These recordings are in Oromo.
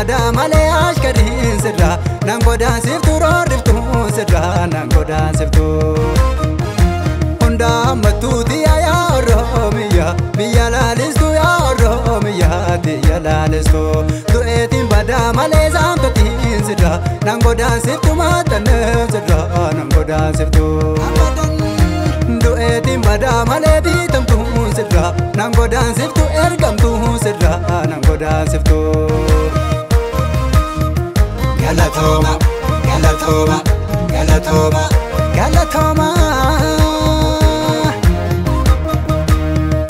badaa malee ashkariin sirraa nan godaansiftu roorriftuu sirraa nan godaansiftu. Hundaa hammattuuti yaa Oromiyaa biyya laalistu yaa Oromiyaa biyya laalistu. Du'eetiin badaa malee saamtotiin sirraa nan godaansiftu maxxanee sirraa nan godaansiftu. Du'eetiin badaa malee bitamtuu sirraa nan godaansiftu ergamtuu sirraa nan godaansiftu. Galatooma galatooma galatooma galatooma.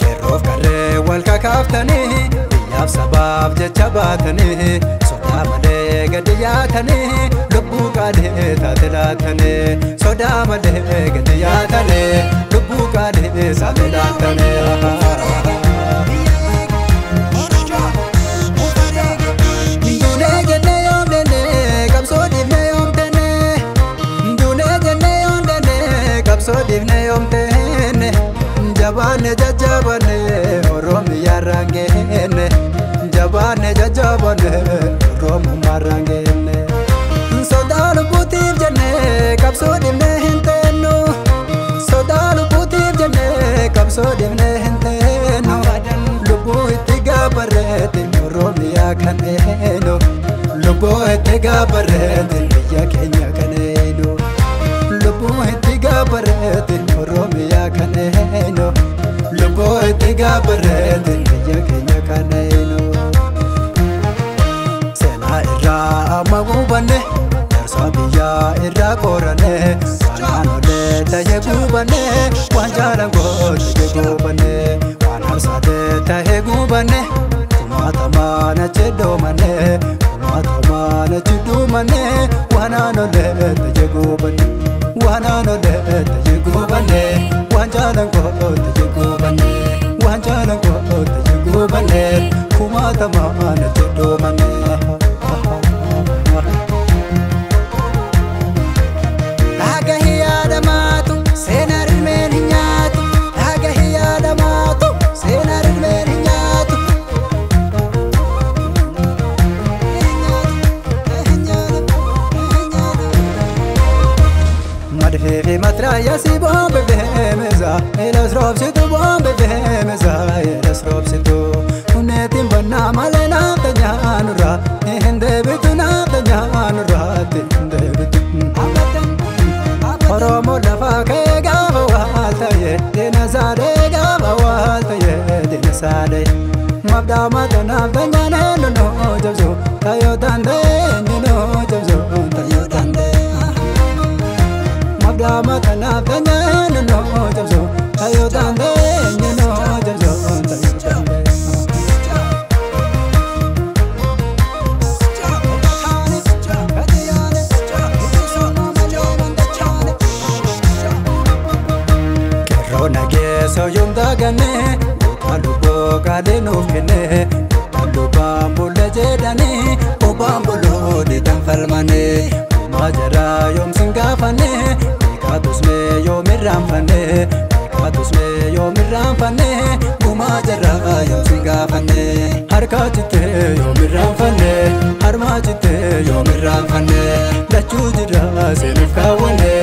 Qeerroof qarree wal kakaaftanii biyyaaf sabaaf jecha baatanii sodaa malee gadi yaatanii lubbuu qaalee taate laatanii sodaa malee gadi yaatanii lubbuu qaalee taate laatanii. Duunee jennee yoom deennee qabsoo dhiifnee yoom teennee duunee jennee yoom deennee qabsoo dhiifnee yoom teenne jabaanne jajjabanne Oromiyaarraan geenne jabaanne jajjabanne Oromummaarraan geenne. Sodaa lubbuutiif jennee qabsoo dhiifnee hin teennu sodaa lubbuutiif jennee qabsoo dhiifnee hin teennu lubbuu itti gabarreetti Oromiyaa kan eenyu lubbuu itti gabarreetti biyya keenya kan eenyu lubbuu itti gabarreetti Oromiyaa kan eenyu lubbuu itti gabarreetti biyya keenya kan eenyu. Seenaa irraa amma hubanne jaarsa biyyaa irraa qoranne waan aanolee ta'ee gubanne waan jaalan gootee gubanne waan harsaatee ta'ee gubanne kumaatamaan achi dhoomane kumaatamaan achi dhumanne waan aanolee ta'ee gubanne waan aanolee ta'ee gubanne waan jaalan gootee gubanne waan jaalan gootee gubanne kumaatamaan achi dhoomane. Dhagahi yaadamaatu seenaa rirmeen hin nyaatu dhagahi yaadamaatu seenaa rirmeen hin nyaatu. Madfee fi matraayyaasii boombe feemesa elas roobsitu boombe feemesa elas roobsitu. Hunneetiin bannaa malee naafta nyaanurraa hin deebitu naafta nyaanurraa hin deebitu. Oromoo lafaa ka'ee gaafa waal ta'e diina saadee gaafa waal ta'e diina saadee. Mabdaa mata naafta nyaanee nunoo jabsu tayyoo danda'e nunoo jabsu tayyoo danda'e. Mabdaa mata naafta nyaanee nunoo jabsu tayyoo danda'e nunoo jabsu tayyoo danda'e. Qeerroo nageessa yoom daganne goota lubbuu qaalee nuuf kenne goota lubbaan bulle jedhanii obaan buloo didan falmane uumaa jaraa yoom sin gaafanne beekaa tusmee yoom irraanfanne beekaa tusmee yoom irraanfanne uumaa jaraa yoom sin gaafanne harkaa cittee yoom irraanfanne harmaa cittee yoom irraanfanne lachuu jira seenuuf kaawwanne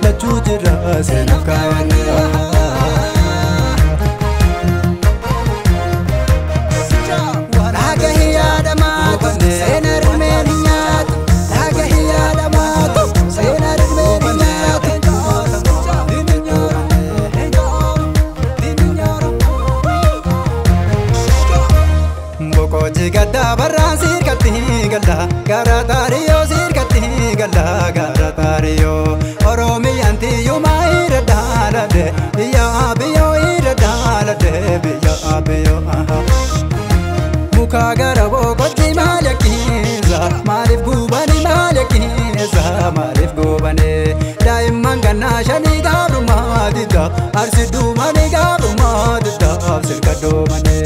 lachuu jira seenuuf kaawwanne. Dhagahi yaadamaatu seenaa rirmeen hin nyaatu dhagahi yaadamaatu seenaa rirmeen hin nyaatu. Boqojii gaddaa barraan sirkatti galla gara taariyoo sirkatti galla gara taariyoo Oromiyaan tiyyumaa irra daaladhe biyya abiyyoo irra daaladhe biyya abiyyoo. Muka gara boqojii maal yakkiisa maaliif gubani maal yakkiisa maaliif gubani daa'imman gannaa shanii gabrummaa didda arsi duumanii gabrummaa didda sirka doomanii.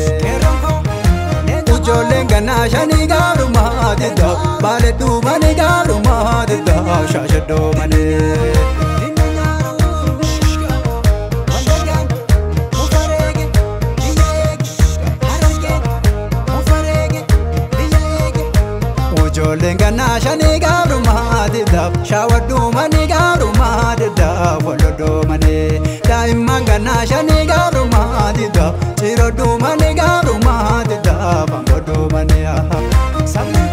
Ijoolleen gannaa shanii gabrummaa didda baale duumanii gabrummaa didda shaasha doomanii. Ijoolleen gannaa shanii gaabrumaa diddaaf shaawadduumanii gaabrumaa diddaaf walloddoomanii. Daa'imman gannaa shanii gaabrumaa diddaaf cirodduumanii gaabrumaa diddaaf angoddoomanii. Sabni